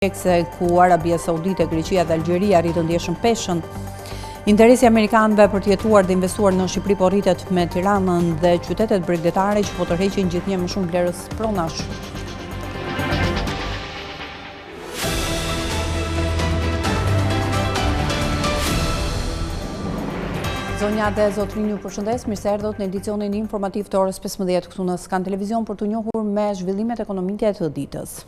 Teksa ku Arabia Saudite, Greqia dhe Algjeria rritën ndjeshëm peshën. Interesi i amerikanëve për të jetuar dhe investuar në Shqipëri po rritet me Tiranën dhe qytetet bregdetare që po tërheqin gjithnjë më shumë blerës pronash. Zonja dhe zotërinj ju përshëndes, mirë se erdhët në edicionin informativ të orës 15 këtu në Scan Televizion për t'u njohur me zhvillimet ekonomike të ditës.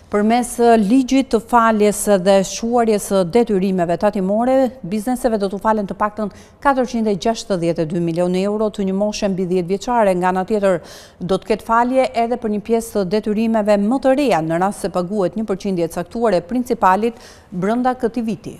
Përmes ligjit të faljes dhe shuarjes së detyrimeve tatimore, bizneseve do t'u falen të paktën 462 milionë euro të një moshe mbi 10 vjeçare. Nga ana tjetër, do të ketë falje edhe për një pjesë të detyrimeve më të reja në rast se paguhet një përqindje e caktuar e principalit brenda këtij viti.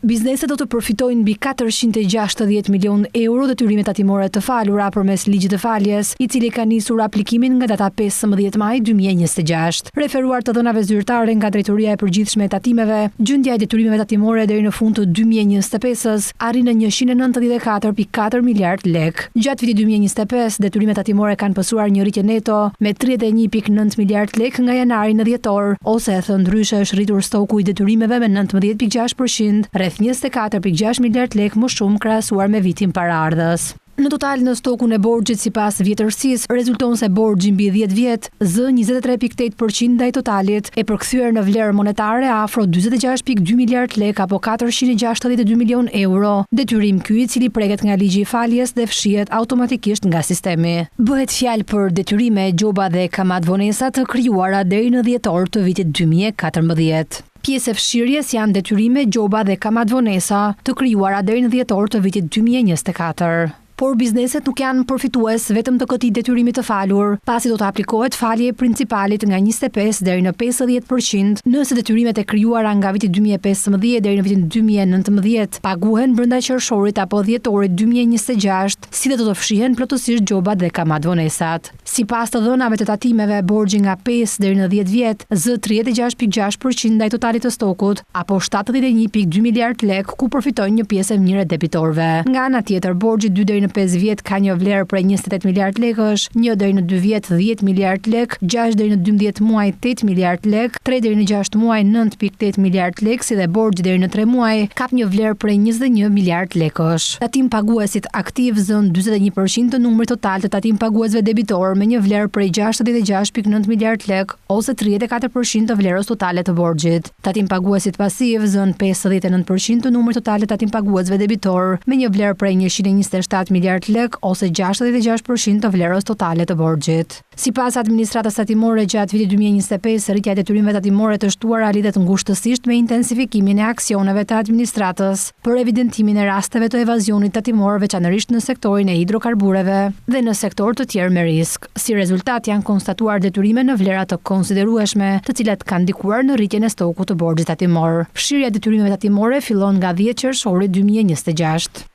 Bizneset do të përfitojnë mbi 460 milionë euro detyrime tatimore të falura përmes Ligjit të Faljes, i cili ka nisur aplikimin nga data 15 maj 2026. Referuar të dhënave zyrtare nga Drejtoria e Përgjithshme e Tatimeve, gjendja e detyrimeve tatimore deri në fund të 2025-ës arrin në 194.4 miliardë lekë. Gjatë vitit 2025, detyrimet tatimore kanë pësuar një rritje neto me 31.9 miliardë lekë nga janari në dhjetor, ose e thënë ndryshe është rritur stoku i detyrimeve me 19.6 për qind, rreth 24.6 miliardë lekë më shumë krahasuar me vitin paraardhës. Në total në stokun e borxhit sipas vjetërsisë, rezulton se borxhi mbi 10 vjet zë 23.8 për qind ndaj totalit, e përkthyer në vlerë monetare afro 46.2 miliardë lekë apo 462 milionë euro, detyrim ky i cili preket nga ligji i faljes dhe fshihet automatikisht nga sistemi. Bëhet fjalë për detyrime, gjoba dhe kamatëvonesa të krijuara deri në dhjetor të vitit 2014. Pjesë e fshirjes janë detyrime, gjoba dhe kamatëvonesa të krijuara deri në dhjetor të vitit 2024. Por bizneset nuk janë përfitues vetëm të këtij detyrimi të falur, pasi do të aplikohet falje e principalit nga 25 deri në 50% nëse detyrimet e krijuara nga viti 2015 deri në vitin 2019 paguhen brenda qershorit apo dhjetorit 2026, si dhe do të fshihen plotësisht gjobat dhe kamatëvonesat. Sipas të dhënave të tatimeve, borxhi nga 5 deri në 10 vjet zë 36.6% ndaj totalit të stokut, apo 71.2 miliard lekë, ku përfitojnë një pjesë e mirë e debitorëve. Nga ana tjetër, borxhi 2 deri në 5 vjet ka një vlerë prej 28 miliard lekësh, 1 deri në 2 vjet 10 miliard lekë, 6 deri në 12 muaj 8 miliard lekë, 3 deri në 6 muaj 9.8 miliard lekë, si dhe borxhi deri në 3 muaj kap një vlerë prej 21 miliard lekësh. Tatimpaguesit aktivë zënë 41% të numrit total të tatimpaguesve debitorë me një vlerë prej 66.9 miliard lekë ose 34% të vlerës totale të borxhit. Tatimpaguesit pasivë zënë 59% të numrit total të tatimpaguesve debitorë me një vlerë prej 127 miliard lekë ose 66% të vlerës totale të borxhit. Sipas administratës tatimore gjatë vitit 2025, rritja e detyrimeve tatimore të shtuara lidhet ngushtësisht me intensifikimin e aksioneve të administratës për evidentimin e rasteve të evazionit tatimor veçanërisht në sektorin e hidrokarbureve dhe në sektorë të tjerë me risk. Si rezultat janë konstatuar detyrime në vlera të konsiderueshme, të cilat kanë ndikuar në rritjen e stokut të borxhit tatimor. Fshirja e detyrimeve tatimore fillon nga 10 qershori 2026.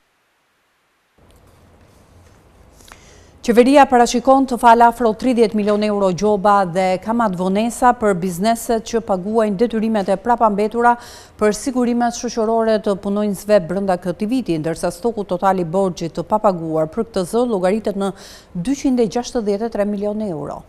Qeveria parashikon të falë afro 30 milion euro gjoba dhe kamatëvonesa për bizneset që paguajnë detyrimet e prapambetura për sigurimet shoqërore të punonjësve brenda këtij viti, ndërsa stoku total i borxhit të papaguar për këtë zë llogaritet në 263 milion euro.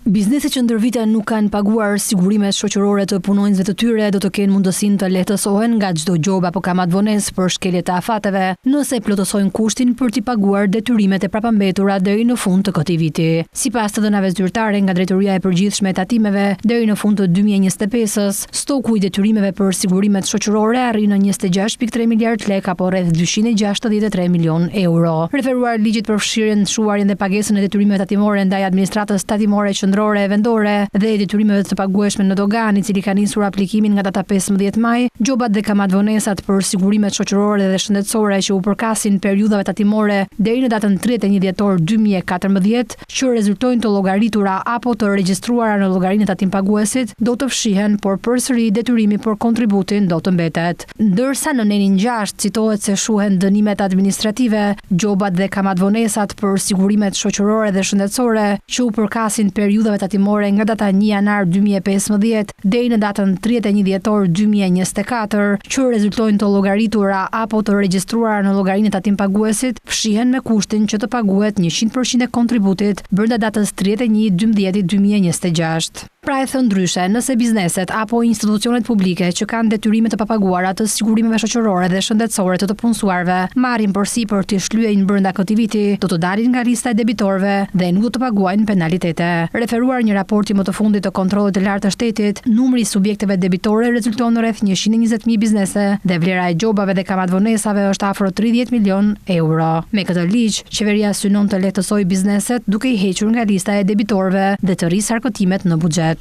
Bizneset që ndër vite nuk kanë paguar sigurimet shoqërore të punonjësve të tyre do të kenë mundësinë të lehtësohen nga çdo gjobë apo kamatëvonesë për shkelje të afateve, nëse plotësojnë kushtin për t'i paguar detyrimet e prapambetura deri në fund të këtij viti. Sipas të dhënave zyrtare nga Drejtoria e Përgjithshme e Tatimeve, deri në fund të 2025-ës, Stoku i detyrimeve për sigurimet shoqërore arrin në 26.3 miliardë lekë apo rreth 263 milionë euro. Referuar ligjit për fshirjen, shuarjen dhe pagesën e detyrimeve tatimore ndaj administratës tatimore qendrore e vendore dhe detyrimeve të pagueshme në doganë, i cili ka nisur aplikimin nga data 15 maj, gjobat dhe kamatëvonesat për sigurimet shoqërore dhe shëndetësore që u përkasin periudhave tatimore deri në datën 31 dhjetor 2014, që rezultojnë të llogaritura apo të regjistruara në llogarinë e tatimpaguesit, do të fshihen, por përsëri detyrimi për kontributin do të mbetet. Ndërsa në nenin 6 citohet se shuhen dënimet administrative, gjobat dhe kamatëvonesat për sigurimet shoqërore dhe shëndetësore që u përkasin periudhave. periudhave tatimore nga data një janar 2015 deri në datën 31 dhjetor 2024, që rezultojnë të llogaritura apo të regjistruara në llogarinë e tatimpaguesit, fshihen me kushtin që të paguhet 100% e kontributit brenda datës 31 12 2026. Pra e thënë ndryshe, nëse bizneset apo institucionet publike që kanë detyrime të papaguara të sigurimeve shoqërore dhe shëndetësore të të punësuarve marrin përsipër t'i shlyejnë brenda këtij viti, do të dalin nga lista e debitorëve dhe nuk do të paguajnë penalitete. Referuar një raporti më të fundit të Kontrollit të Lartë të Shtetit, numri i subjekteve debitore rezulton në rreth 120.000 biznese dhe vlera e gjobave dhe kamatëvonesave është afro 30 milionë euro. Me këtë ligj, Qeveria synon të lehtësojë bizneset duke i hequr nga lista e debitorëve dhe të rrisë arkëtimet në buxhet.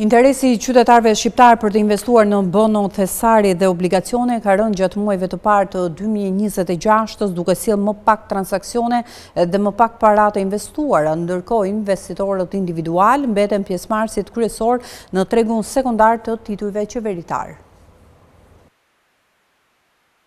Interesi i qytetarëve shqiptarë për të investuar në bono thesari dhe obligacione ka rënë gjatë muajve të parë të 2026-ës, duke sjellë më pak transaksione dhe më pak para të investuara. Ndërkohë, investitorët individualë mbeten pjesëmarrësit kryesorë në tregun sekondar të titujve qeveritarë.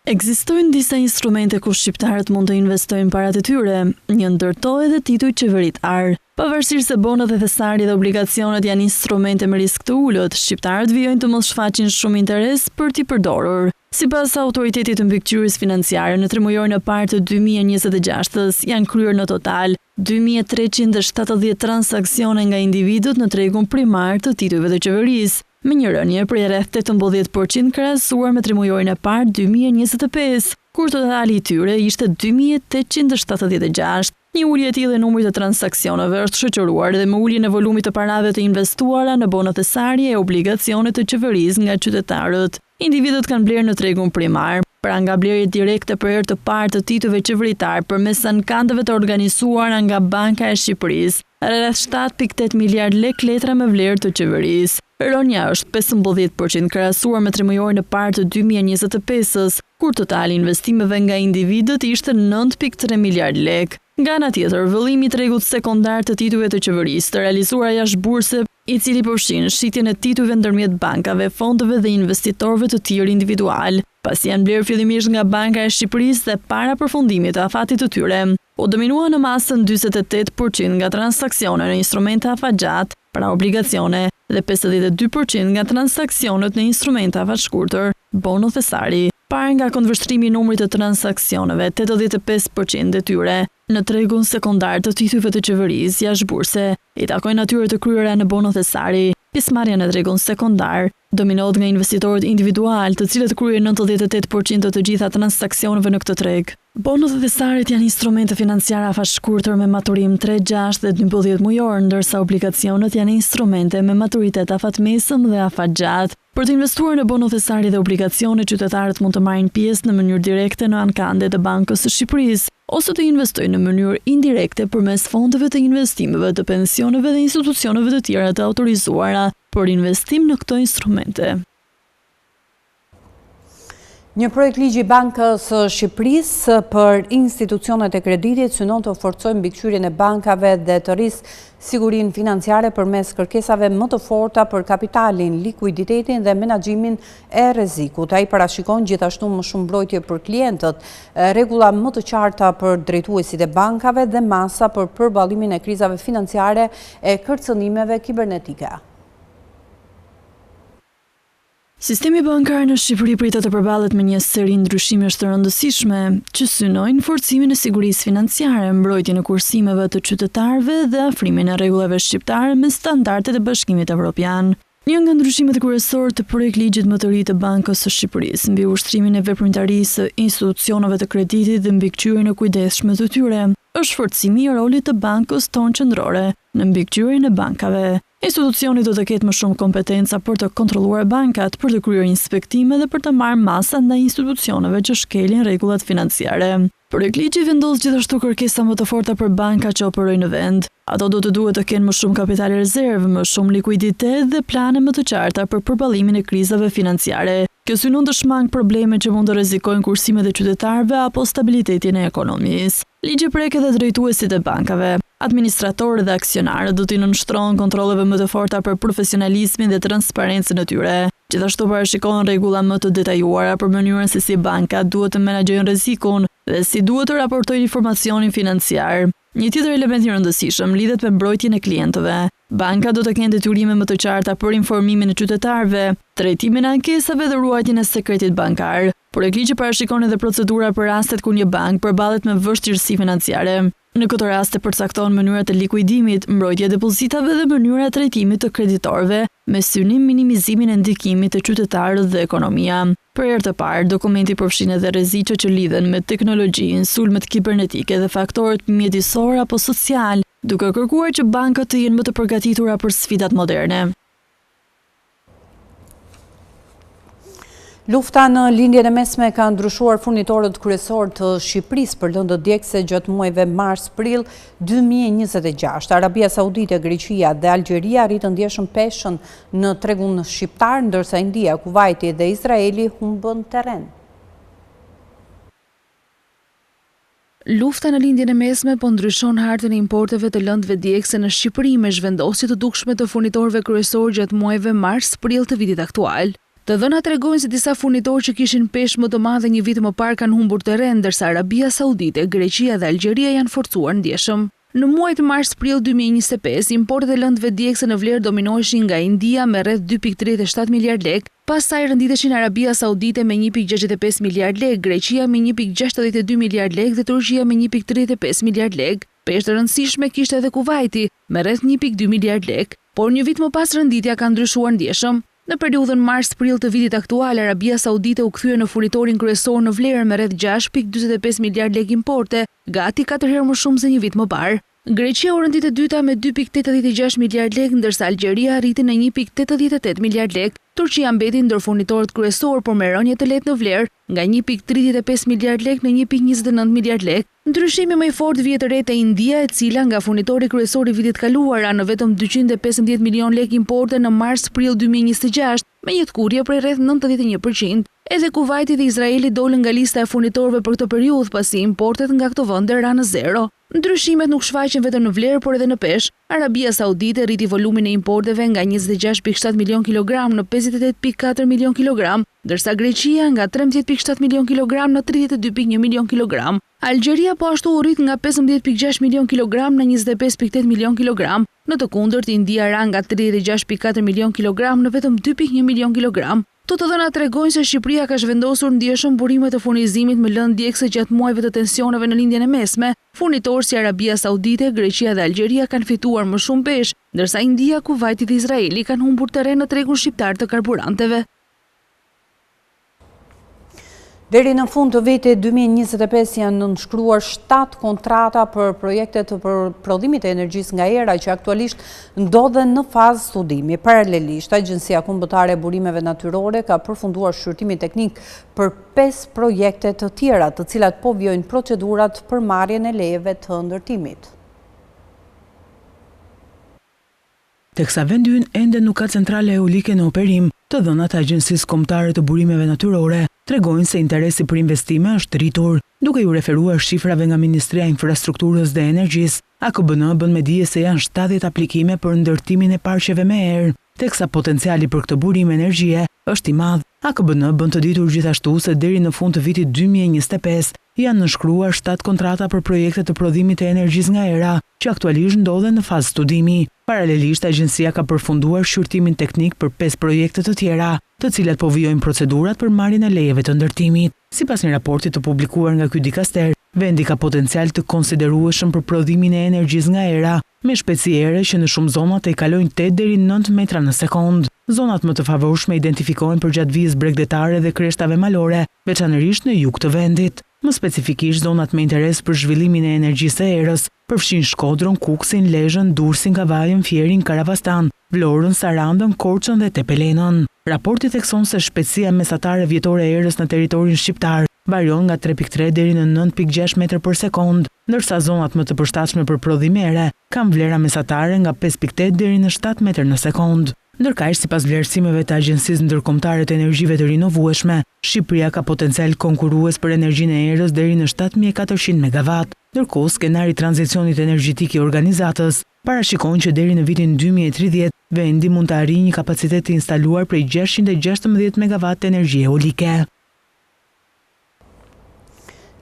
Ekzistojnë disa instrumente ku shqiptarët mund të investojnë paratë e tyre, një ndër to edhe titujt qeveritarë. Pavarësisht se bonot e thesarit dhe obligacionet janë instrumente me risk të ulët, shqiptarët vijojnë të mos shfaqin shumë interes për t'i përdorur. Sipas Autoritetit të Mbikëqyrjes Financiare, në tremujorin e parë të 2026-ës janë kryer në total 2370 transaksione nga individët në tregun primar të titujve të qeverisë, me një rënie prej rreth 18 për qind krahasuar me tremujorin e parë 2025, kur totali i tyre ishte 2876. Një ulje e tillë e numrit të transaksioneve është shoqëruar edhe me uljen e volumit të parave të investuara në bono thesari e obligacione të qeverisë nga qytetarët. Individët kanë blerë në tregun primar, pra nga blerjet direkte për herë të parë të titujve qeveritarë përmes ankandeve të organizuara nga Banka e Shqipërisë, rreth 7.8 miliard lekë letra me vlerë të qeverisë. Rënia është 15% krahasuar me tremujorin e parë të 2025-ës, kur totali i investimeve nga individët ishte 9.3 miliard lekë. Nga ana tjetër, vëllimi i tregut sekondar të titujve të qeverisë, të realizuara jashtë burse, i cili përfshin shitjen e titujve ndërmjet bankave, fondeve dhe investitorëve të tjerë individualë, pasi janë blerë fillimisht nga Banka e Shqipërisë dhe para përfundimit të afatit të tyre, u dominua në masën 48% nga transaksione në instrumente afatgjatë, pra obligacione, dhe 52% nga transaksionet në instrumente afatshkurtër, bono thesari. Parë nga këndvështrimi i numrit të transaksioneve, 85% e tyre në tregun sekondar të titujve të qeverisë jashtë burse i takojnë atyre të kryera në bono thesari. Pjesëmarrja në tregun sekondar dominohet nga investitorët individualë, të cilët kryejnë 98% të të gjitha transaksioneve në këtë treg. Bonot e thesarit janë instrumente financiare afatshkurtër me maturim 3, 6 dhe 12 mujor, ndërsa obligacionet janë instrumente me maturitet afatmesëm dhe afatgjatë. Për të investuar në bono thesari dhe obligacione, qytetarët mund të marrin pjesë në mënyrë direkte në ankandet e Bankës së Shqipërisë, ose të investojnë në mënyrë indirekte përmes fondeve të investimeve të pensioneve dhe institucioneve të tjera të autorizuara për investim në këto instrumente. Një projektligj i Bankës së Shqipërisë për institucionet e kreditit synon të forcojë mbikëqyrjen e bankave dhe të rrisë sigurinë financiare përmes kërkesave më të forta për kapitalin, likuiditetin dhe menaxhimin e rrezikut. Ai parashikon gjithashtu më shumë mbrojtje për klientët, rregulla më të qarta për drejtuesit e bankave dhe masa për përballimin e krizave financiare e kërcënimeve kibernetike. Sistemi bankar në Shqipëri pritet të përballet me një seri ndryshimesh të rëndësishme, që synojnë forcimin e sigurisë financiare, mbrojtjen e kursimeve të qytetarëve dhe afrimin e rregullave shqiptare me standardet e Bashkimit Evropian. Një nga ndryshimet kryesore të projektligjit më të ri të Bankës së Shqipërisë mbi ushtrimin e veprimtarisë së institucioneve të kreditit dhe mbikëqyrjen e kujdesshme të tyre, është forcimi i rolit të bankës tonë qendrore në mbikëqyrjen e bankave. Institucioni do të ketë më shumë kompetenca për të kontrolluar bankat, për të kryer inspektime dhe për të marrë masa ndaj institucioneve që shkelin rregullat financiare. Projektligji vendos gjithashtu kërkesa më të forta për bankat që operojnë në vend. Ato do të duhet të kenë më shumë kapital rezervë, më shumë likuiditet dhe plane më të qarta për përballimin e krizave financiare. Kjo synon të shmangë probleme që mund të rrezikojnë kursimet e qytetarëve apo stabilitetin e ekonomisë. Ligji prek edhe drejtuesit e bankave. Administratorët dhe aksionarët do t'i nënshtrohen kontrolleve më të forta për profesionalizmin dhe transparencën e tyre. Gjithashtu parashikohen rregulla më të detajuara për mënyrën se si bankat duhet të menaxhojnë rrezikun dhe si duhet të raportojnë informacionin financiar. Një tjetër element i rëndësishëm lidhet me mbrojtjen e klientëve. Bankat do të kenë detyrime më të qarta për informimin e qytetarëve, trajtimin e ankesave dhe ruajtjen e sekretit bankar. Projektligji parashikon edhe procedura për rastet kur një bankë përballet me vështirësi financiare. Në këto raste përcakton mënyrat e likuidimit, mbrojtja e depozitave dhe mënyra e trajtimit të kreditorëve, me synim minimizimin e ndikimit te qytetarët dhe ekonomia. Për herë të parë, dokumenti përfshin edhe rreziqe që lidhen me teknologjinë, sulmet kibernetike dhe faktorët mjedisorë apo socialë, duke kërkuar që bankat të jenë më të përgatitura për sfidat moderne. Lufta në Lindjen e Mesme ka ndryshuar furnitorët kryesorë të Shqipërisë për lëndët djegëse gjatë muajve mars-prill 2026. Arabia Saudite, Greqia dhe Algjeria rritën ndjeshëm peshën në tregun shqiptar, ndërsa India, Kuvajti dhe Izraeli humbën terren. Lufta në Lindjen e Mesme po ndryshon hartën e importeve të lëndëve djegëse në Shqipëri me zhvendosje të dukshme të furnitorëve kryesorë gjatë muajve mars-prill të vitit aktual. Të dhënat tregojnë se disa furnitorë që kishin peshë më të madhe një vit më parë kanë humbur terren, ndërsa Arabia Saudite, Greqia dhe Algjeria janë forcuar ndjeshëm. Në muajt mars-prill 2025, importet e lëndëve djegëse në vlerë dominoheshin nga India me rreth 2,37 miliardë lekë, pas saj renditeshin Arabia Saudite me 1,65 miliardë lekë, Greqia me 1,62 miliardë lekë dhe Turqia me 1,35 miliardë lekë. Peshë të rëndësishme kishte edhe Kuvajti, me rreth 1,2 miliardë lekë. Por një vit më pas renditja ka ndryshuar ndjeshëm. Në periudhën mars-prill të vitit aktual, Arabia Saudite u kthye në furnitorin kryesor në vlerë me rreth 6,45 miliardë lekë importe, gati katër herë më shumë se një vit më parë. Greqia u rendit e dyta me 2,86 miliardë lekë, ndërsa Algjeria arriti në 1,88 miliardë lekë. Turqia mbeti ndër furnitorët kryesorë, por me rënie të lehtë në vlerë, nga 1,35 miliardë lekë në 1,29 miliardë lekë. Ndryshimi më i fortë vihet re te India, e cila nga furnitori kryesor i vitit të kaluar ra në vetëm 215 milionë lekë importe në mars-prill 2026, me një tkurrje prej rreth 91%. Edhe Kuvajti dhe Izraeli dolën nga lista e furnitorëve për këtë periudhë, pasi importet nga këto vende ranë në zero. Ndryshimet nuk shfaqen vetëm në vlerë, por edhe në peshë. Arabia Saudite rriti volumin e importeve nga 26.7 milion kilogram në 58.4 milion kilogram, ndërsa Greqia nga 13.7 milion kilogram në 32.1 milion kilogram. Algjeria po ashtu u rrit nga 15.6 milion kilogram në 25.8 milion kilogram. Në të kundërt, India ra nga 36.4 milion kilogram në vetëm 2.1 milion kilogram. Këto të dhëna tregojnë se Shqipëria ka zhvendosur ndjeshëm burimet e furnizimit me lëndë djegëse gjatë muajve të tensioneve në Lindjen e Mesme. Furnitorë si Arabia Saudite, Greqia dhe Algjeria kanë fituar më shumë peshë, ndërsa India, Kuvajti dhe Izraeli kanë humbur terren në tregun shqiptar të karburanteve. Deri në fund të vitit 2025 janë nënshkruar 7 kontrata për projekte të prodhimit të energjisë nga era që aktualisht ndodhen në fazë studimi. Paralelisht, Agjencia Kombëtare e Burimeve Natyrore ka përfunduar shqyrtimin teknik për 5 projekte të tjera, të cilat po vijojnë procedurat për marrjen e lejeve të ndërtimit. Teksa vendi ynë ende nuk ka centrale eolike në operim, të dhënat e Agjencisë Kombëtare të Burimeve Natyrore tregojnë se interesi për investime është rritur. Duke iu referuar shifrave nga Ministria e Infrastrukturës dhe Energjisë, AKBN bën me dije se janë 70 aplikime për ndërtimin e parqeve me erë, teksa potenciali për këtë burim energjie është i madh. AKBN bën të ditur gjithashtu se deri në fund të vitit 2025 janë nënshkruar 7 kontrata për projekte të prodhimit të energjisë nga era, që aktualisht ndodhen në fazë studimi. Paralelisht, agjencia ka përfunduar shqyrtimin teknik për 5 projekte të tjera, të cilat po vijojnë procedurat për marrjen e lejeve të ndërtimit. Sipas një raporti të publikuar nga ky dikaster, vendi ka potencial të konsiderueshëm për prodhimin e energjisë nga era, me shpejtësi ere që në shumë zona tejkalojnë 8 deri 9 metra në sekondë. Zonat më të favorshme identifikohen përgjatë vijës bregdetare dhe kreshtave malore, veçanërisht në jug të vendit. Më specifikisht, zonat me interes për zhvillimin e energjisë së erës përfshijnë Shkodrën, Kukësin, Lezhën, Durrësin, Kavajën, Fierin, Karavastan, Vlorën, Sarandën, Korçën dhe Tepelenën. Raporti thekson se shpejtësia mesatare vjetore e erës në territorin shqiptar varion nga 3.3 deri në 9.6 metra për sekondë, ndërsa zonat më të përshtatshme për prodhim ere kanë vlera mesatare nga 5.8 deri në 7 metra në sekondë. Ndërkaq, sipas vlerësimeve të Agjencisë Ndërkombëtare të Energjive të Rinovueshme, Shqipëria ka potencial konkurrues për energjinë e erës deri në 7400 megawatt. Ndërkohë, skenari i tranzicionit energjetik i organizatës parashikon që deri në vitin 2030 vendi mund të arrijë një kapacitet të instaluar prej 616 megawatt energji eolike.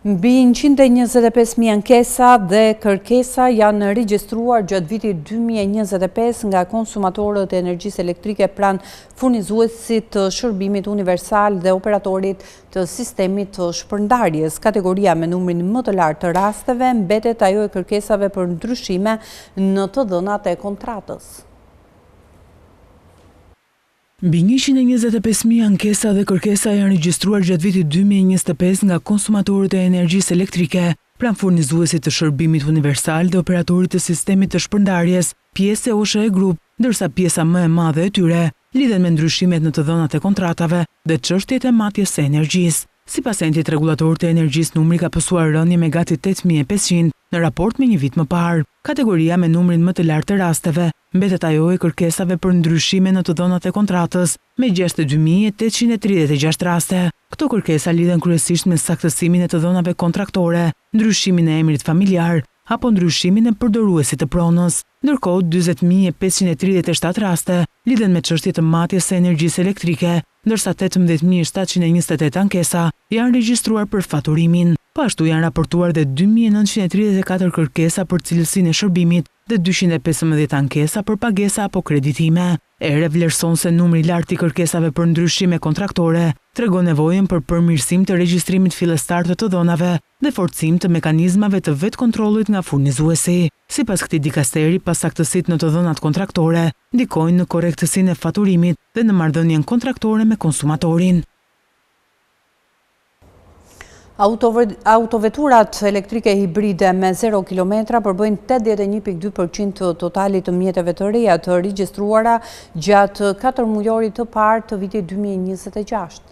Mbi 125.000 ankesa dhe kërkesa janë regjistruar gjatë vitit 2025 nga konsumatorët e energjisë elektrike pranë furnizuesit të shërbimit universal dhe operatorit të sistemit të shpërndarjes. Kategoria me numrin më të lartë të rasteve mbetet ajo e kërkesave për ndryshime në të dhënat e kontratës. Mbi 125.000 ankesa dhe kërkesa janë regjistruar gjatë vitit 2025 nga konsumatorët e energjisë elektrike pranë furnizuesit të shërbimit universal dhe operatorit të sistemit të shpërndarjes, pjesë e OSHEE Group, ndërsa pjesa më e madhe e tyre lidhen me ndryshimet në të dhënat e kontratave dhe çështjet e matjes së energjisë. Sipas Entit Rregullator të Energjisë numri ka pësuar rënie me gati 8500 në raport me një vit më parë. Kategoria me numrin më të lartë të rasteve mbetet ajo e kërkesave për ndryshime në të dhënat e kontratës, me 62.836 raste. Këto kërkesa lidhen kryesisht me saktësimin e të dhënave kontraktore, ndryshimin e emrit familjar apo ndryshimin e përdoruesit të pronës. Ndërkohë, 40.537 raste lidhen me çështje të matjes së energjisë elektrike, ndërsa 18.728 ankesa janë regjistruar për faturimin. Po ashtu janë raportuar dhe 2.934 kërkesa për cilësinë e shërbimit dhe 215 ankesa për pagesa apo kreditime. ERE vlerëson se numri i lartë i kërkesave për ndryshime kontraktore tregon nevojën për përmirësim të regjistrimit fillestar të të dhënave dhe forcim të mekanizmave të vetëkontrollit nga furnizuesi. Sipas këtij dikasteri, pasaktësitë në të dhënat kontraktore ndikojnë në korrektësinë e faturimit dhe në marrëdhënien kontraktore me konsumatorin. Autoveturat elektrike hibride me 0 km përbëjnë 81.2% të totalit të mjeteve të reja të regjistruara gjatë 4 mujorit të parë të vitit 2026.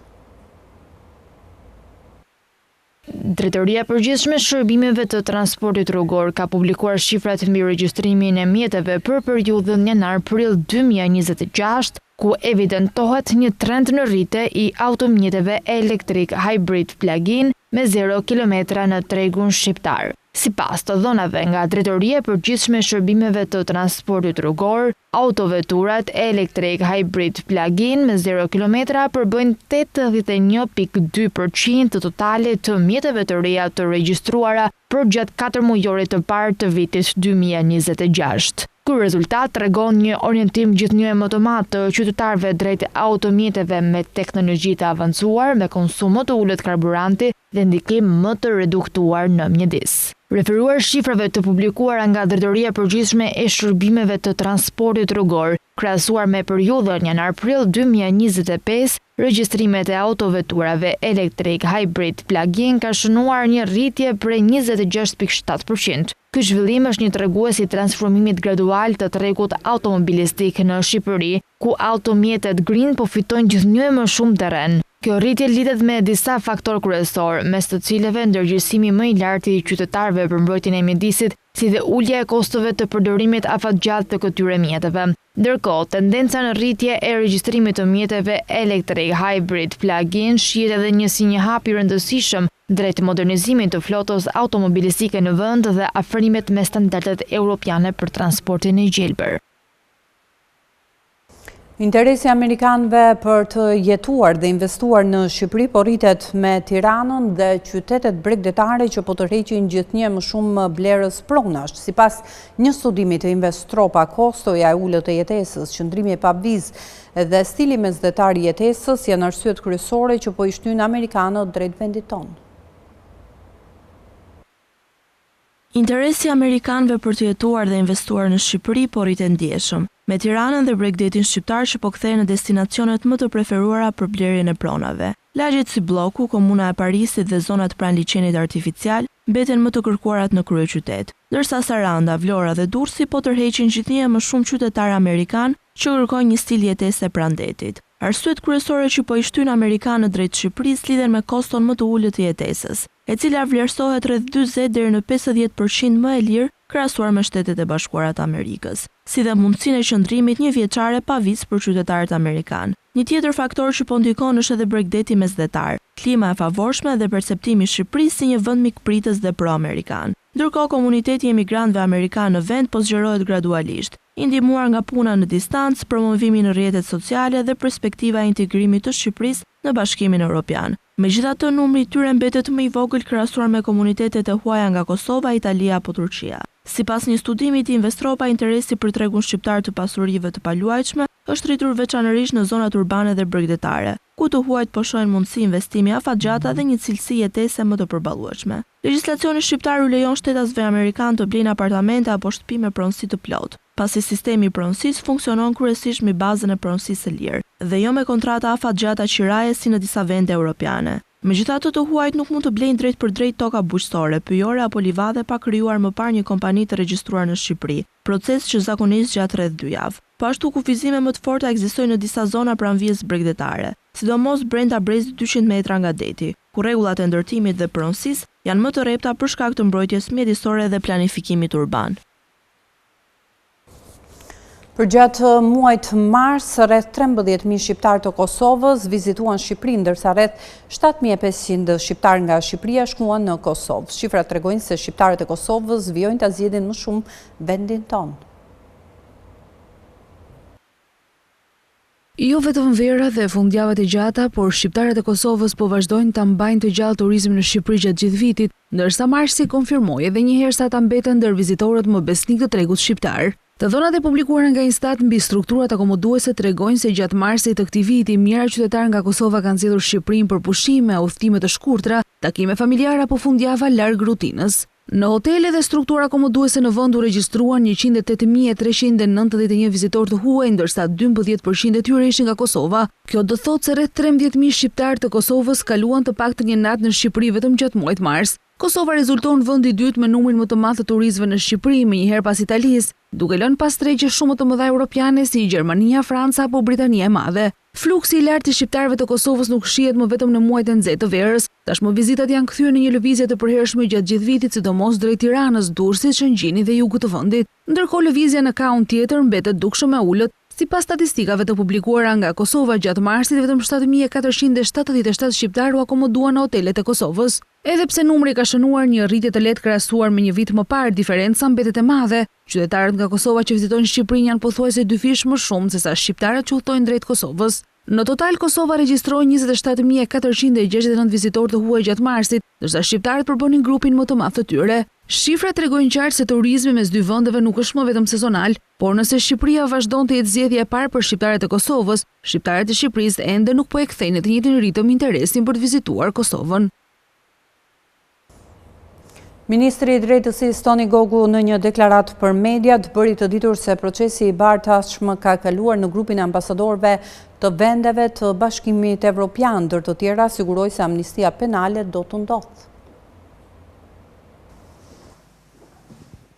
Drejtoria e Përgjithshme e Shërbimeve të Transportit Rrugor ka publikuar shifrat mbi regjistrimin e mjeteve për periudhën janar-prill 2026, ku evidentohet një trend në rritje i automjeteve elektrik hybrid plug-in me zero kilometra në tregun shqiptar. Sipas të dhënave nga Drejtoria e Përgjithshme e Shërbimeve të Transportit Rrugor, autoveturat elektrik hybrid plug-in me zero kilometra përbëjnë 81.2% të totalit të mjeteve të reja të regjistruara përgjatë 4 mujorit të parë të vitit 2026. Ky rezultat tregon një orientim gjithnjë e më të madh të qytetarëve drejt automjeteve me teknologji të avancuar, me konsum më të ulët karburanti dhe ndikim më të reduktuar në mjedis. Referuar shifrave të publikuara nga Drejtoria e Përgjithshme e Shërbimeve të Transportit Rrugor, krahasuar me periudhën janar-prill 2025, regjistrimet e autoveturave elektrik hybrid plug-in ka shënuar një rritje prej 26.7%. Ky zhvillim është një tregues i transformimit gradual të tregut automobilistik në Shqipëri, ku automjetet green po fitojnë gjithnjë e më shumë terren. Kjo rritje lidhet me disa faktorë kryesor, mes të cilëve ndërgjegjësimi më i lartë i qytetarëve për mbrojtjen e mjedisit, si dhe ulja e kostove të përdorimit afatgjatë të këtyre mjeteve. Ndërkohë, tendenca në rritje e regjistrimit të mjeteve elektrik hybrid plug-in shihet edhe një si një hap i rëndësishëm drejt modernizimit të flotës automobilistike në vend dhe afrimit me standardet europiane për transportin e gjelbër. Interesi i amerikanëve për të jetuar dhe investuar në Shqipëri po rritet me Tiranën dhe qytetet bregdetare që po tërheqin gjithnjë më shumë blerës pronash. Sipas një studimi të Investropa, kostoja e ulët e jetesës, qëndrimi pa vizë dhe stili mesdhetar i jetesës janë arsyet kryesore që po i shtyjnë amerikanët drejt vendit tonë. Interesi i amerikanëve për të jetuar dhe investuar në Shqipëri po rritet ndjeshëm, me Tiranën dhe bregdetin shqiptar që po kthehen në destinacionet më të preferuara për blerjen e pronave. Lagjet si Blloku, Komuna e Parisit dhe zonat pranë liqenit artificial mbeten më të kërkuarat në kryeqytet, ndërsa Saranda, Vlora dhe Durrësi po tërheqin gjithnjë e më shumë qytetarë amerikanë që kërkojnë një stil jetese pranë detit. Arsyet kryesore që po i shtyjnë amerikanët drejt Shqipërisë lidhen me koston më të ulët të jetesës, e cila vlerësohet rreth 40 deri në 50% më e lirë krahasuar me Shtetet e Bashkuara të Amerikës, si dhe mundësinë e qëndrimit një vjeçare pa vizë për qytetarët amerikanë. Një tjetër faktor që po ndikon është edhe bregdeti mesdhetar, klima e favorshme dhe perceptimi i Shqipërisë si një vend mikpritës dhe pro-amerikan. Ndërkohë, komuniteti i emigrantëve amerikanë në vend po zgjerohet gradualisht. I ndihmuar nga puna në distancë, promovimi në rrjetet sociale dhe perspektiva e integrimit të Shqipërisë në Bashkimin Europian. Megjithatë, numri i tyre mbetet më i vogël krahasuar me komunitetet e huaja nga Kosova, Italia apo Turqia. Sipas një studimi të Investropa, interesi për tregun shqiptar të pasurive të paluajtshme është rritur veçanërisht në zonat urbane dhe bregdetare, ku të huajt po shohin mundësi investimi afatgjata dhe një cilësi jetese më të përballueshme. Legjislacioni shqiptar u lejon shtetasve amerikanë të blejnë apartamente apo shtëpi me pronësi të plotë, pasi sistemi i pronësisë funksionon kryesisht mbi bazën e pronësisë së lirë, dhe jo me kontrata afatgjata qiraje si në disa vende europiane. Megjithatë, të huajt nuk mund të blejnë drejtpërdrejt toka bujqësore, pyjore apo livadhe pa krijuar më parë një kompani të regjistruar në Shqipëri, proces që zakonisht zgjat rreth dy javë. Po ashtu, kufizime më të forta ekzistojnë në disa zona pranë vijës bregdetare, sidomos brenda brezit 200 metra nga deti, ku rregullat e ndërtimit dhe pronësisë janë më të rrepta për shkak të mbrojtjes mjedisore dhe planifikimit urban. Përgjatë muajit mars, rreth 13.000 shqiptarë të Kosovës vizituan Shqipërinë, ndërsa rreth 7.500 shqiptarë nga Shqipëria shkuan në Kosovë. Shifrat tregojnë se shqiptarët e Kosovës vijojnë ta zgjedhin më shumë vendin tonë. Jo vetëm vera dhe fundjavat e gjata, por shqiptarët e Kosovës po vazhdojnë ta mbajnë të gjallë turizmin në Shqipëri gjatë gjithë vitit, ndërsa marsi konfirmoi edhe një herë se ata mbeten ndër vizitorët më besnikë të tregut shqiptar. Të dhënat e publikuara nga INSTAT mbi strukturat akomoduese tregojnë se gjatë marsit të këtij viti, mijëra qytetarë nga Kosova kanë zgjedhur Shqipërinë për pushime, udhëtime të shkurtra, takime familjare apo fundjava larg rutinës. Në hotele dhe struktura akomoduese në vend u regjistruan 108.391 vizitorë të huaj, ndërsa 12% e tyre ishin nga Kosova. Kjo do të thotë se rreth 13.000 shqiptarë të Kosovës kaluan të paktën një natë në Shqipëri vetëm gjatë muajit mars. Kosova rezulton vendi i dytë me numrin më të madh të turistëve në Shqipëri, menjëherë pas Italisë, duke lënë pas tregje shumë më të mëdha europiane si Gjermania, Franca apo Britania e Madhe. Fluksi i lartë i shqiptarëve të Kosovës nuk shihet më vetëm në muajt e nxehtë të verës. Tashmë vizitat janë kthyer në një lëvizje të përhershme gjatë gjithë vitit, sidomos drejt Tiranës, Durrësit, Shëngjinit dhe jugut të vendit. Ndërkohë lëvizja në kahun tjetër mbetet dukshëm e ulët. Sipas statistikave të publikuara nga Kosova gjatë marsit vetëm 7477 shqiptarë u akomoduan në hotelet e Kosovës. Edhe pse numri ka shënuar një rritje të lehtë krahasuar me një vit më parë, diferenca mbetet e madhe. Qytetarët nga Kosova që vizitojnë Shqipërinë janë pothuajse dyfish më shumë sesa shqiptarët që udhëtojnë drejt Kosovës. Në total, Kosova regjistroi 27.469 vizitorë të huaj gjatë marsit, ndërsa shqiptarët përbënin grupin më të madh të tyre. Shifrat tregojnë qartë se turizmi mes dy vendeve nuk është më vetëm sezonal, por nëse Shqipëria vazhdon të jetë zgjedhja e parë për shqiptarët e Kosovës, shqiptarët e Shqipërisë ende nuk po e kthejnë në të njëjtin ritëm interesin për të vizituar Kosovën. Ministri i Drejtësisë Toni Gogu në një deklaratë për mediat bëri të ditur se procesi IBAR tashmë ka kaluar në grupin e ambasadorëve të vendeve të Bashkimit Evropian, ndër të tjera siguroi se amnistia penale do të ndodhë.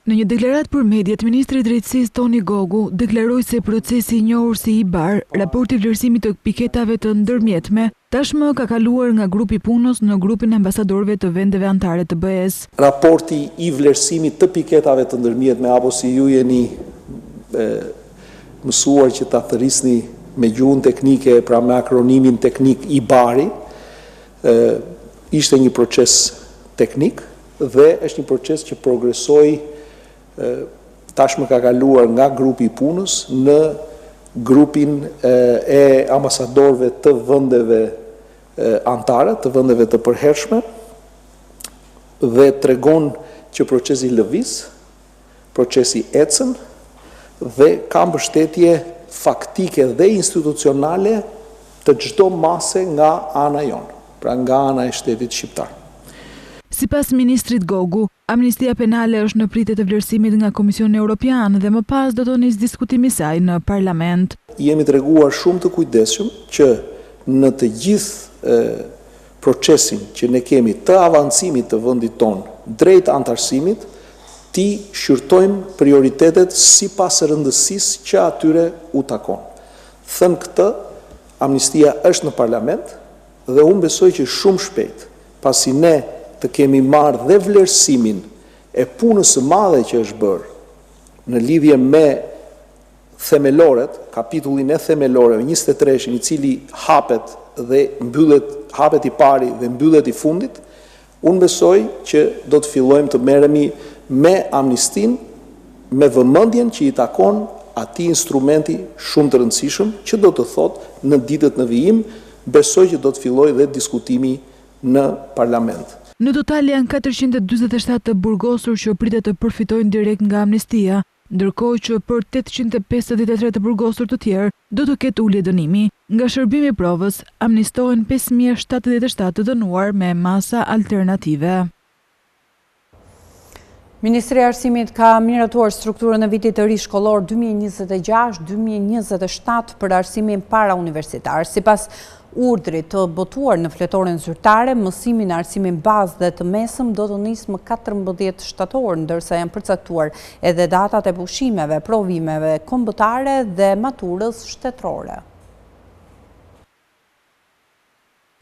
Në një deklaratë për mediat, ministri i Drejtësisë Toni Gogu deklaroi se procesi i njohur si IBAR, raporti i vlerësimit të piketave të ndërmjetme, tashmë ka kaluar nga grupi i punës në grupin e ambasadorëve të vendeve anëtare të BE-së. Raporti i vlerësimit të piketave të ndërmjetme apo si ju jeni mësuar që ta thërrisni me gjuhën teknike, pra me akronimin teknik IBAR-i, ishte një proces teknik dhe është një proces që progresoi tashmë ka kaluar nga grupi i punës në grupin e ambasadorëve të vendeve anëtare, të vendeve të përhershme dhe tregon që procesi lëviz, procesi ecën dhe ka mbështetje faktike dhe institucionale të çdo mase nga ana jonë, pra nga ana e shtetit shqiptar. Sipas ministrit Gogu, amnistia penale është në pritje të vlerësimit nga Komisioni Europian dhe më pas do të nisë diskutimi i saj në Parlament. Jemi treguar shumë të kujdesshëm që në të gjithë procesin që ne kemi të avancimit të vendit tonë drejt anëtarësimit, t'i shqyrtojmë prioritetet sipas rëndësisë që atyre u takon. Thënë këtë, amnistia është në parlament dhe unë besoj që shumë shpejt, pasi ne të kemi marrë dhe vlerësimin e punës së madhe që është bërë në lidhje me Themeloret, kapitullin e themeloreve, 23-shin, i cili hapet dhe mbyllet, hapet i pari dhe mbyllet i fundit, unë besoj që do të fillojmë të merremi me amnistinë, me vëmendjen që i takon atij instrumenti shumë të rëndësishëm që do të thotë në ditët në vijim besoj që do të fillojë dhe diskutimi në Parlament. Në total janë 447 të burgosur që pritet të përfitojnë direkt nga amnistia, ndërkohë që për 853 të burgosur të tjerë do të ketë ulje dënimi. Nga shërbimi i provës, amnistohen 5077 të dënuar me masa alternative. Ministria e Arsimit ka miratuar strukturën e vitit të ri shkollor 2026-2027 për arsimin parauniversitar. Sipas urdhrit të botuar në fletoren zyrtare, mësimi në arsimin bazë dhe të mesëm do të nisë më 14 shtator, ndërsa janë përcaktuar edhe datat e pushimeve, provimeve kombëtare dhe maturës shtetërore.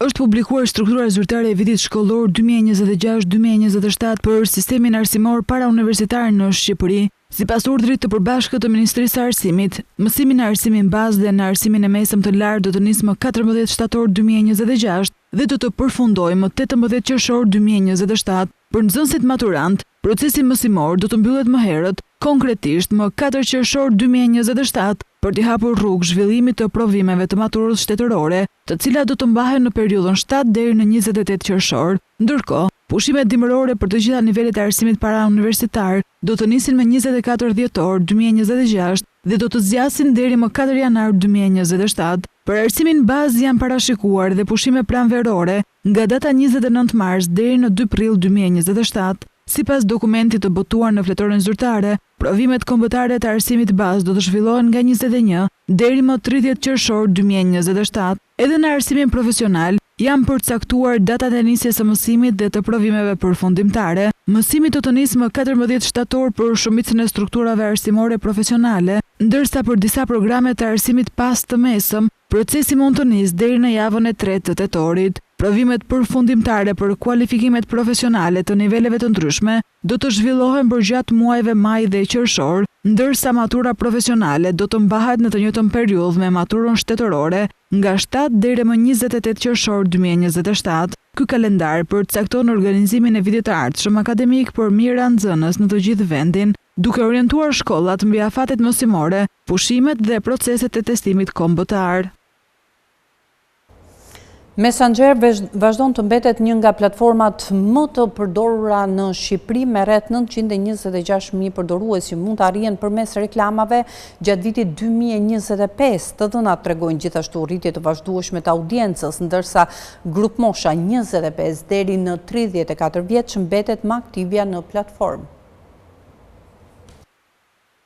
Është publikuar struktura zyrtare e vitit shkollor 2026-2027 për sistemin arsimor parauniversitar në Shqipëri. Sipas urdhrit të përbashkët të Ministrisë së Arsimit, mësimi në arsimin bazë dhe në arsimin e mesëm të lartë do të nisë më 14 shtator 2026 dhe do të përfundojë më 18 qershor 2027. Për nxënësit maturantë, procesi mësimor do të mbyllet më herët, konkretisht më 4 qershor 2027, për t'i hapur rrugë zhvillimit të provimeve të maturës shtetërore, të cilat do të mbahen në periudhën 7 deri në 28 qershor. Ndërkohë, pushimet dimërore për të gjitha nivelet e arsimit parauniversitar do të nisin më 24 dhjetor 2026 dhe do të zgjasin deri më 4 janar 2027. Për arsimin bazë janë parashikuar dhe pushime pranverore nga data 29 mars deri në 2 prill 2027. Sipas dokumentit të botuar në fletoren zyrtare, provimet kombëtare të arsimit bazë do të zhvillohen nga 21 deri më 30 qershor 2027. Edhe në arsimin profesional janë përcaktuar datat e nisjes së mësimit dhe të provimeve përfundimtare. Mësimi do të nisë më 14 shtator për shumicën e strukturave arsimore profesionale, ndërsa për disa programe të arsimit pas të mesëm, procesi mund të nisë deri në javën e tretë të tetorit. Provimet përfundimtare për kualifikimet profesionale të niveleve të ndryshme do të zhvillohen përgjatë muajve maj dhe qershor, ndërsa matura profesionale do të mbahet në të njëjtën periudhë me maturën shtetërore nga 7 deri më 28 qershor 2027. Ky kalendar përcakton organizimin e vitit të ardhshëm akademik për mijëra nxënës në të gjithë vendin, duke orientuar shkollat mbi afatet mësimore, pushimet dhe proceset e testimit kombëtar. Messenger vazhdon të mbetet një nga platformat më të përdorura në Shqipëri me rreth 926.000 përdorues që mund të arrihen përmes reklamave gjatë vitit 2025. Të dhënat tregojnë gjithashtu rritje të vazhdueshme të audiencës, ndërsa grupmosha 25 deri në 34 vjeç mbetet më aktivja në platformë.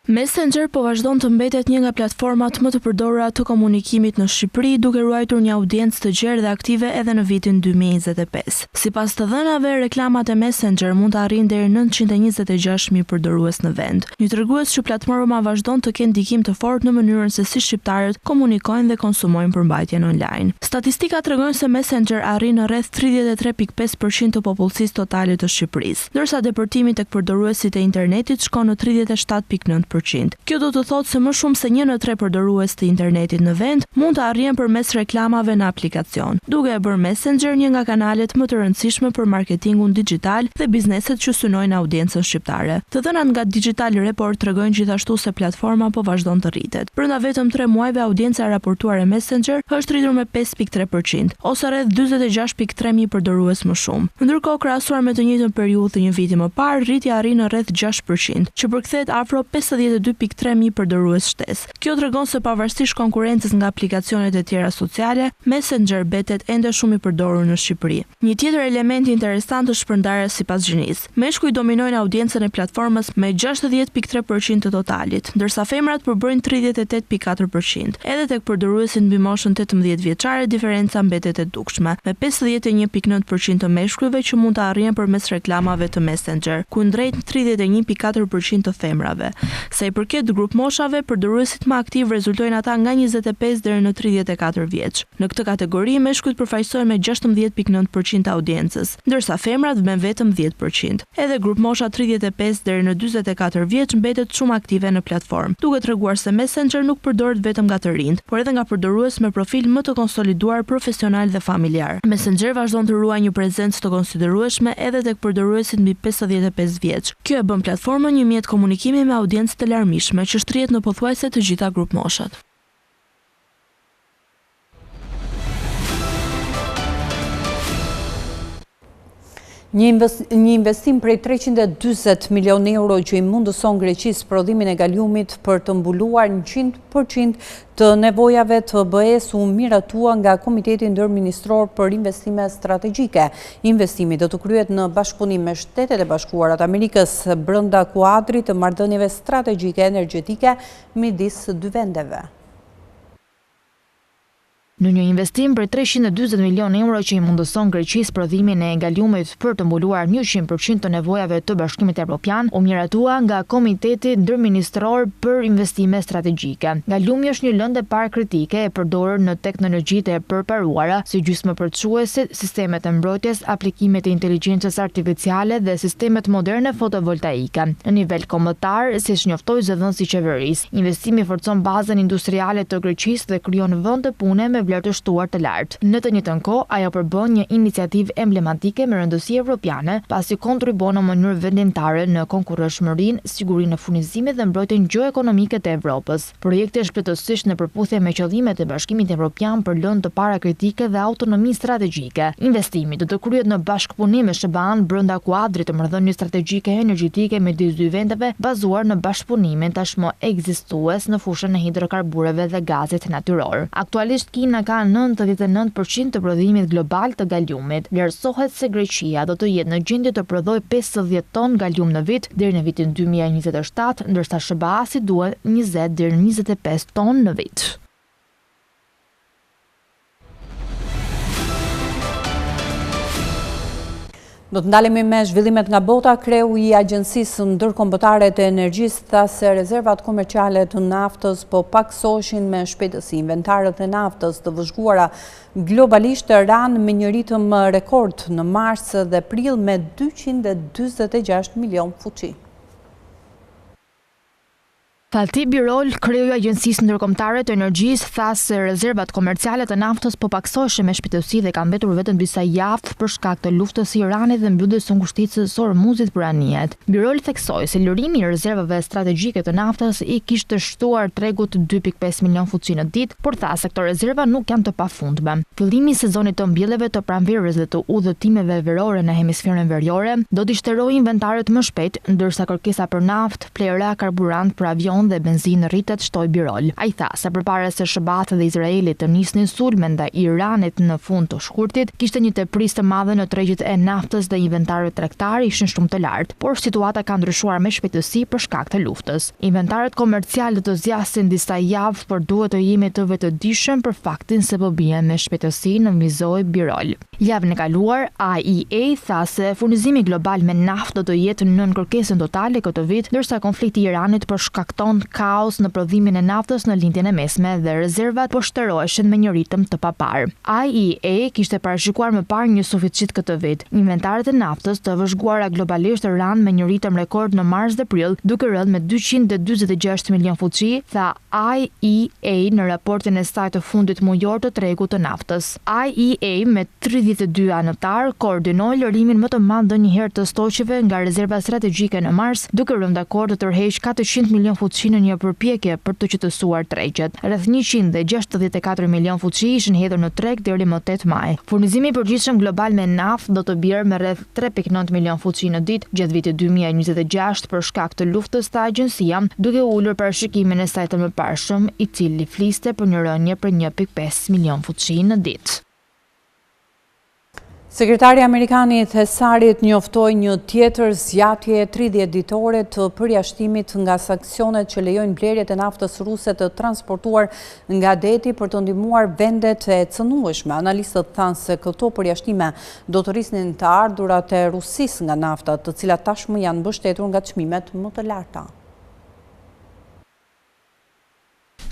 Messenger po vazhdon të mbetet një nga platformat më të përdorura të komunikimit në Shqipëri, duke ruajtur një audiencë të gjerë dhe aktive edhe në vitin 2025. Sipas të dhënave, reklamat e Messenger mund të arrijnë deri 926.000 përdorues në vend. Një tregues që platforma vazhdon të ketë ndikim të fortë në mënyrën se si shqiptarët komunikojnë dhe konsumojnë përmbajtjen online. Statistikat tregojnë se Messenger arrin në rreth 33.5% të popullsisë totale të Shqipërisë ndërsa depërtimi tek përdoruesit e internetit shkon në 37.9%. Kjo do të thotë se më shumë se një në tre përdorues të internetit në vend mund të arrihen përmes reklamave në aplikacion, duke e bërë Messenger një nga kanalet më të rëndësishme për marketingun digital dhe bizneset që synojnë audiencën shqiptare. Të dhënat nga Digital Report tregojnë gjithashtu se platforma po vazhdon të rritet. Brenda vetëm 3 muajve audienca e raportuar e Messenger është rritur me 5.3%, ose rreth 46.3 mijë përdorues më shumë. Ndërkohë, krahasuar me të njëjtën periudhë të një viti më parë, rritja arrin në rreth 6%, që përkthehet afro 52.3 mijë përdorues shtesë. Kjo tregon se pavarësisht konkurrencës nga aplikacionet e tjera sociale, Messenger mbetet ende shumë i përdorur në Shqipëri. Një tjetër element interesant është shpërndarja sipas gjinisë. Meshkujt dominojnë audiencën e platformës me 60.3% të totalit, ndërsa femrat përbëjnë 38.4%. Edhe tek përdoruesit mbi moshën 18 vjeçare diferenca mbetet e dukshme, me 51.9% të meshkujve që mund të arrihen përmes reklamave të Messenger, kundrejt 31.4% të femrave. Sa i përket grupmoshave, përdoruesit më aktiv rezultojnë ata nga 25 deri në 34 vjeç. Në këtë kategori, meshkujt përfaqësojnë me 16.9% të audiencës, ndërsa femrat me vetëm 10%. Edhe grupmosha 35 deri në 44 vjeç mbetet shumë aktive në platformë, duke treguar se Messenger nuk përdoret vetëm nga të rinjt, por edhe nga përdorues me profil më të konsoliduar profesional dhe familjar. Messenger vazhdon të ruajë një prezencë të konsiderueshme edhe tek përdoruesit mbi 55 vjeç. Kjo e bën platformën një mjet komunikimi me audiencë të. të larmishme që shtrihet në pothuajse të gjitha grupmoshat. Një investim prej 340 milion euro që i mundëson Greqisë prodhimin e galiumit për të mbuluar 100% të nevojave të BE-së u miratua nga Komiteti Ndërministror për Investime Strategjike. Investimi do të kryhet në bashkëpunim me Shtetet e Bashkuara të Amerikës brenda kuadrit të marrëdhënieve strategjike energjetike midis dy vendeve. Në një investim prej 340 milionë euro që i mundëson Greqisë prodhimin e galiumit për të mbuluar 100% të nevojave të Bashkimit Evropian, u miratua nga Komiteti Ndërministror për Investime Strategjike. Galiumi është një lëndë e parë kritike e përdorur në teknologjitë e përparuara, si gjysmëpërçuesit, sistemet e mbrojtjes, aplikimet e inteligjencës artificiale dhe sistemet moderne fotovoltaike. Në nivel kombëtar, siç njoftoi zëdhënësi i qeverisë, Investimi forcon bazën industriale të Greqisë dhe krijon vende pune me vlerë të shtuar të lartë. Në të njëjtën kohë, ajo përbën një iniciativë emblematike me rëndësi evropiane, pasi kontribuon në mënyrë vendimtare në konkurrueshmërinë, sigurinë e furnizimit dhe mbrojtjen gjeoekonomike të Evropës. Projekti është plotësisht në përputhje me qëllimet e Bashkimit Evropian për lëndë të para kritike dhe autonomi strategjike. Investimi do të kryhet në bashkëpunim me SHBA-në brenda kuadrit të marrëdhënies strategjike energjetike midis dy vendeve, bazuar në bashkëpunimin tashmë ekzistues në fushën e hidrokarbureve dhe gazit natyror. Aktualisht Kina ka 99 për qind të prodhimit global të galiumit. Vlerësohet se Greqia do të jetë në gjendje të prodhojë 50 tonë galium në vit deri në vitin 2027, ndërsa SHBA-së i duhen 20 deri në 25 tonë në vit. Do të ndalemi me zhvillimet nga bota, kreu i Agjencisë Ndërkombëtare të Energjisë tha se rezervat komerciale të naftës po pakësoheshin me shpejtësi. Inventarët e naftës të vëzhguara globalisht ranë me një ritëm rekord në mars dhe prill me 246 milion fuçi. Fatih Birol, kreu i Agjencisë Ndërkombëtare të Energjisë, tha se rezervat komerciale të naftës po pakësoheshin me shpejtësi dhe kanë mbetur vetëm disa javë për shkak të luftës së Iranit dhe mbylljes së ngushticës së Hormuzit për anijet. Birol theksoi se lirimi i rezervave strategjike të naftës i kishte shtuar tregut 2.5 milionë fuçi në ditë, por tha se këto rezerva nuk janë të pafundme. Fillimi i sezonit të mbjelljeve të pranverës dhe të udhëtimeve verore në hemisferën veriore do t'i shterojë inventarët më shpejt, ndërsa kërkesa për naftë, Plehra, karburant për avionë dhe benzinë rritet, shtoi Birol. Ai tha se përpara se SHBA-të dhe Izraeli të nisnin sulme ndaj Iranit në fund të shkurtit, kishte një tepricë të madhe në tregjet e naftës dhe inventarët tregtarë ishin shumë të lartë, por situata ka ndryshuar me shpejtësi për shkak të luftës. Inventarët komercialë do të zgjasin disa javë, por duhet të jemi të vetëdijshëm për faktin se po bien me shpejtësi, nënvizoi Birol. Javën e kaluar, IEA tha se furnizimi global me naftë do të jetë nën kërkesën totale këtë vit, ndërsa konflikti i Iranit po shkakton kaos në prodhimin e naftës në Lindjen e Mesme dhe rezervat po shteroheshin me një ritëm të paparë. IEA kishte parashikuar më parë një suficit këtë vit. Inventarët e naftës të vëzhguara globalisht ranë me një ritëm rekord në mars dhe prill, duke rënë me 246 milionë fuçi, tha IEA në raportin e saj të fundit mujor të tregut të naftës. IEA me 32 anëtarë koordinoi lirimin më të madh ndonjëherë të stoqeve nga rezerva strategjike në mars, duke rënë dakord të tërheqë 400 milionë fuçi në një përpjekje për të qetësuar tregjet. Rreth 164 milionë fuçi ishin hedhur në treg deri më 8 maj. Furnizimi i përgjithshëm global me naftë do të bjerë me rreth 3.9 milionë fuçi në ditë gjatë vitit 2026 për shkak të luftës, tha agjencia, duke ulur parashikimin e saj të mëparshëm, i cili fliste për një rënie prej 1.5 milionë fuçi në ditë. Sekretari amerikan i Thesarit njoftoi një tjetër zgjatje 30 ditore të përjashtimit nga sanksionet që lejojnë blerjet e naftës ruse të transportuar nga deti për të ndihmuar vendet e cënueshme. Analistët thanë se këto përjashtime do të rrisnin të ardhurat e Rusisë nga nafta, të cilat tashmë janë mbështetur nga çmimet më të larta.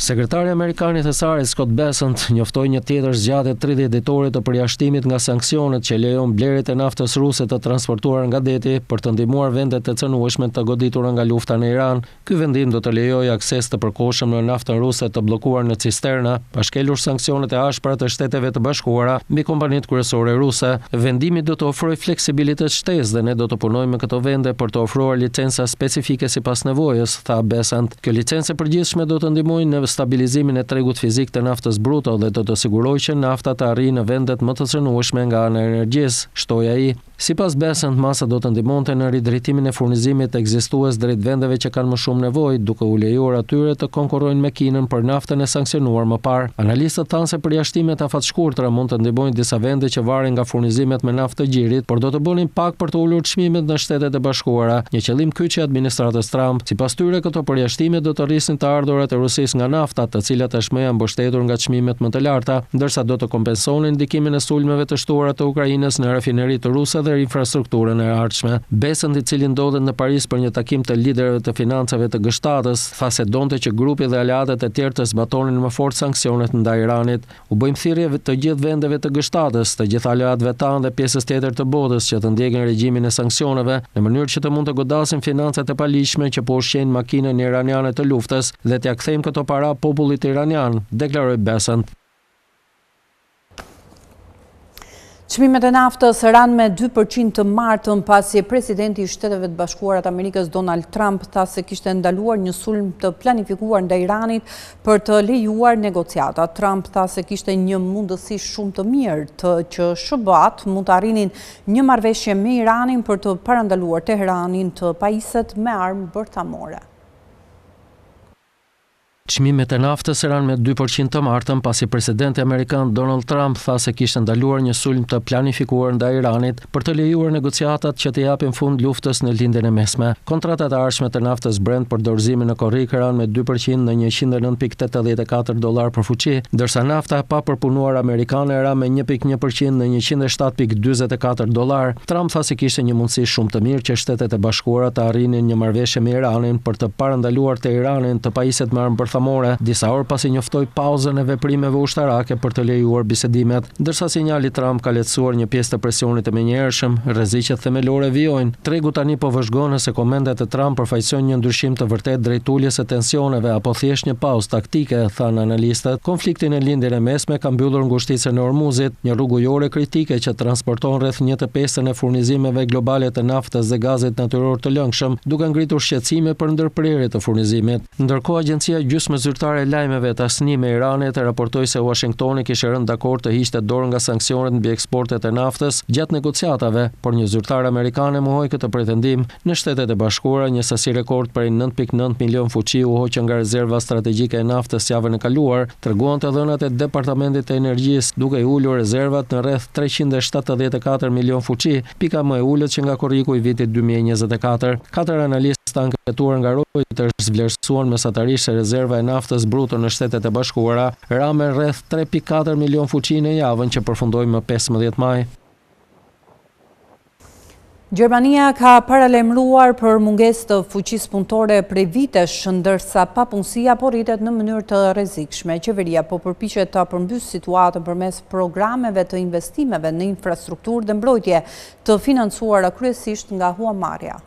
Sekretari amerikan i Thesarit, Scott Bessent, njoftoi një tjetër zgjatje 30 ditore të përjashtimit nga sanksionet që lejon blerjet e naftës ruse të transportuar nga deti për të ndihmuar vendet e cenueshme të goditura nga lufta në Iran. Ky vendim do të lejojë akses të përkohshëm në naftën ruse të bllokuar në cisterna, pa shkelur sanksionet e ashpra të Shteteve të Bashkuara mbi kompanitë kryesore ruse. Vendimi do të ofrojë fleksibilitet shtesë dhe ne do të punojmë me këto vende për të ofruar licenca specifike sipas nevojës, tha Bessent. Kjo licencë e përgjithshme do të ndihmojë në stabilizimin e tregut fizik të naftës bruto dhe do të sigurojë që nafta të arrijë në vendet më të cenueshme nga ana e energjisë, shtoi ai. Sipas Bessent, masa do të ndihmonte në ridrejtimin e furnizimit ekzistues drejt vendeve që kanë më shumë nevojë, duke u lejuar atyre të konkurrojnë me Kinën për naftën e sanksionuar më parë. Analistët thanë se përjashtimet afatshkurtra mund të ndihmojnë disa vende që varen nga furnizimet me naftë të Gjirit, por do të bënin pak për të ulur çmimet në Shtetet e Bashkuara, një qëllim kyç i administratës Trump. Sipas tyre, këto përjashtime do të rrisnin të ardhurat e Rusisë nga nafta, të cilat tashmë janë mbështetur nga çmimet më të larta, ndërsa do të kompensonin ndikimin e sulmeve të shtuara të Ukrainës në rafineritë ruse dhe infrastrukturën e ardhshme. Bessent, i cili ndodhet në Paris për një takim të liderëve të financave të G-shtatës, tha se donte që grupi dhe aleatët e tjerë të zbatonin më fort sanksionet ndaj Iranit. U bëjmë thirrje të gjithë vendeve të G-shtatës, të gjithë aleatëve tanë dhe pjesës tjetër të botës që të ndjekin regjimin e sanksioneve, në mënyrë që të mund të godasin financat e paligjshme që po ushqejnë makinën iraniane të luftës dhe t'ia kthejmë këto para popullit iranian, deklaroi Bessent. Çmimet e naftës ranë me 2% të martën pasi presidenti i Shteteve të Bashkuara të Amerikës Donald Trump tha se kishte ndaluar një sulm të planifikuar ndaj Iranit për të lejuar negociatat. Trump tha se kishte një mundësi shumë të mirë të që SHBA-të mund të arrinin një marrëveshje me Iranin për të parandaluar Teheranin të pajiset me armë bërthamore. Çmimet e naftës ranë me 2% të martën pasi presidenti amerikan Donald Trump tha se kishte ndaluar një sulm të planifikuar ndaj Iranit për të lejuar negociatat që t'i japin fund luftës në Lindjen e Mesme. Kontratat e ardhshme të naftës Brent për dorëzimin në korrik ranë me 2% në 109.84 dollarë për fuçi, ndërsa nafta e papërpunuar amerikane ra me 1.1% në 107.44 dollarë. Trump tha se kishte një mundësi shumë të mirë që Shtetet e Bashkuara të arrinin një marrëveshje me Iranin për të parandaluar Teheranin të pajiset me armë bërthamore, disa orë pasi njoftoi pauzën e veprimeve ushtarake për të lejuar bisedimet. Ndërsa sinjali i Trump ka lehtësuar një pjesë të presionit të menjëhershëm, rreziqet themelore vijojnë. Tregu tani po vëzhgon nëse komentet e Trump përfaqësojnë një ndryshim të vërtetë drejt uljes së tensioneve apo thjesht një pauzë taktike, thanë analistët. Konflikti në Lindjen e Mesme ka mbyllur ngushticën e Hormuzit, një rrugë ujore kritike që transporton rreth një të pestën e furnizimeve globale të naftës dhe gazit natyror të lëngshëm, duke ngritur shqetësime për ndërprerje të furnizimit. Ndërkohë, agjencia gjysmëzyrtare e lajmeve Tasnim e Iranit raportoi se Uashingtoni kishte rënë dakord të hiqte dorë nga sanksionet mbi eksportet e naftës gjatë negociatave, por një zyrtar amerikan e mohoi këtë pretendim. Në Shtetet e Bashkuara, një sasi rekord prej 9.9 milionë fuçi u hoqën nga rezerva strategjike e naftës javën e kaluar, treguan të dhënat e Departamentit të Energjisë, duke i ulur rezervat në rreth 374 milionë fuçi, pika më e ulët që nga korriku i vitit 2024. Katër analistë të anketuar nga Reuters vlerësuan mesatarisht se rezerva e naftës bruto në Shtetet e Bashkuara ra me rreth 3.4 milionë fuçi në javën që përfundoi më 15 maj. Gjermania ka paralajmëruar për mungesë të fuqisë punëtore prej vitesh, ndërsa papunësia po rritet në mënyrë të rrezikshme. Qeveria po përpiqet ta përmbysë situatën përmes programeve të investimeve në infrastrukturë dhe mbrojtje të financuara kryesisht nga huamarrja.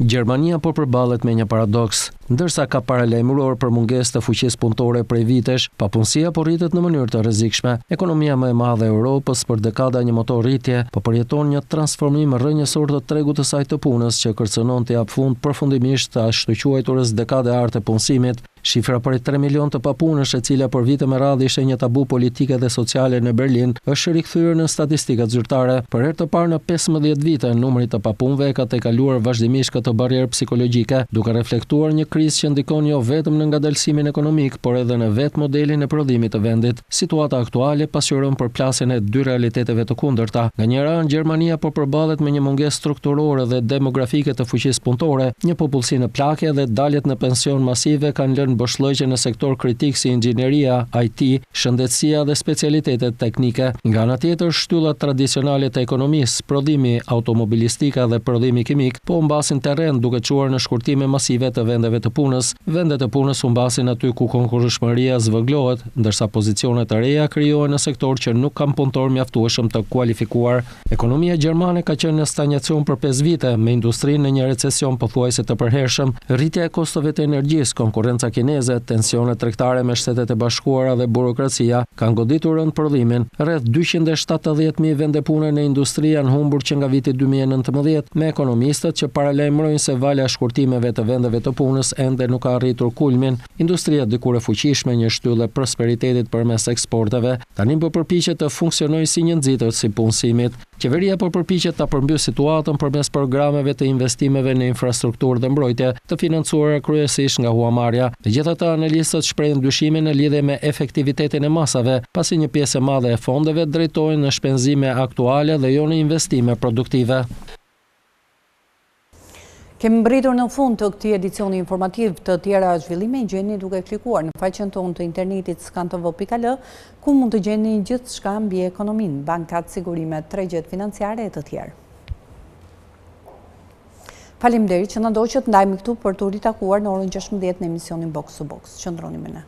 Gjermania po përballet me një paradoks. Ndërsa ka paralajmëruar për mungesë të fuqisë punëtore prej vitesh, papunësia po rritet në mënyrë të rrezikshme. Ekonomia më e madhe e Europës, për dekada një motor rritje, po përjeton një transformim rrënjësor të tregut të saj të punës që kërcënon t'i japë fund përfundimisht të ashtuquajturës dekadë e artë e punësimit. Shifra prej tre milionë të papunësh, e cila për vite me radhë ishte një tabu politike dhe sociale në Berlin, është rikthyer në statistikat zyrtare. Për herë të parë në 15 vite, numri i të papunëve e ka tejkaluar vazhdimisht këtë barrierë psikologjike, duke reflektuar një krizë që ndikon jo vetëm në ngadalësimin ekonomik, por edhe në vetë modelin e prodhimit të vendit. Situata aktuale pasqyron përplasjen e dy realiteteve të kundërta. Nga njëra anë, Gjermania po përballet me një mungesë strukturore dhe demografike të fuqisë punëtore, një popullsi në plakje dhe daljet në pension masive kanë lënë boshllëqe në sektorë kritikë si inxhinieria, IT, shëndetësia dhe specialitetet teknike. Nga ana tjetër, shtyllat tradicionale të ekonomisë, prodhimi, automobilistika dhe prodhimi kimik, po humbasin terren duke çuar në shkurtime masive të vendeve. vendeve të punës. Vendet e punës humbasin aty ku konkurrueshmëria zvogëlohet, ndërsa pozicione të reja krijohen në sektorë që nuk kanë punëtorë mjaftueshëm të kualifikuar. Ekonomia gjermane ka qenë në stanjacion për pesë vite, me industrinë në një recesion pothuajse të përhershëm. Rritja e kostove të energjisë, konkurrenca kineze, tensionet tregtare me Shtetet e Bashkuara dhe burokracia kanë goditur rëndë prodhimin. Rreth 270,000 vende pune në industri janë humbur që nga viti 2019, me ekonomistët që paralajmërojnë se vala e shkurtimeve të vendeve të punës ende nuk ka arritur kulmin. Industria dikur e fuqishme, një shtyllë e prosperitetit përmes eksporteve, tani po përpiqet të funksionojë si një nxitës i punësimit. Qeveria po përpiqet ta përmbysë situatën përmes programeve të investimeve në infrastrukturë dhe mbrojtje, të financuara kryesisht nga huamarrja. Megjithatë, analistët shprehin dyshime në lidhje me efektivitetin e masave, pasi një pjesë e madhe e fondeve drejtohen në shpenzime aktuale dhe jo në investime produktive. Kemi mbërritur në fund të këtij edicioni informativ. Të tjera zhvillime i gjeni duke klikuar në faqen tonë të internetit skantv.al, ku mund të gjeni gjithçka mbi ekonominë, bankat, sigurimet, tregjet financiare e të tjerë. Faleminderit që na ndoqët, ndahemi këtu për t'u ritakuar në orën 16 në emisionin Box to Box. Qëndroni me ne.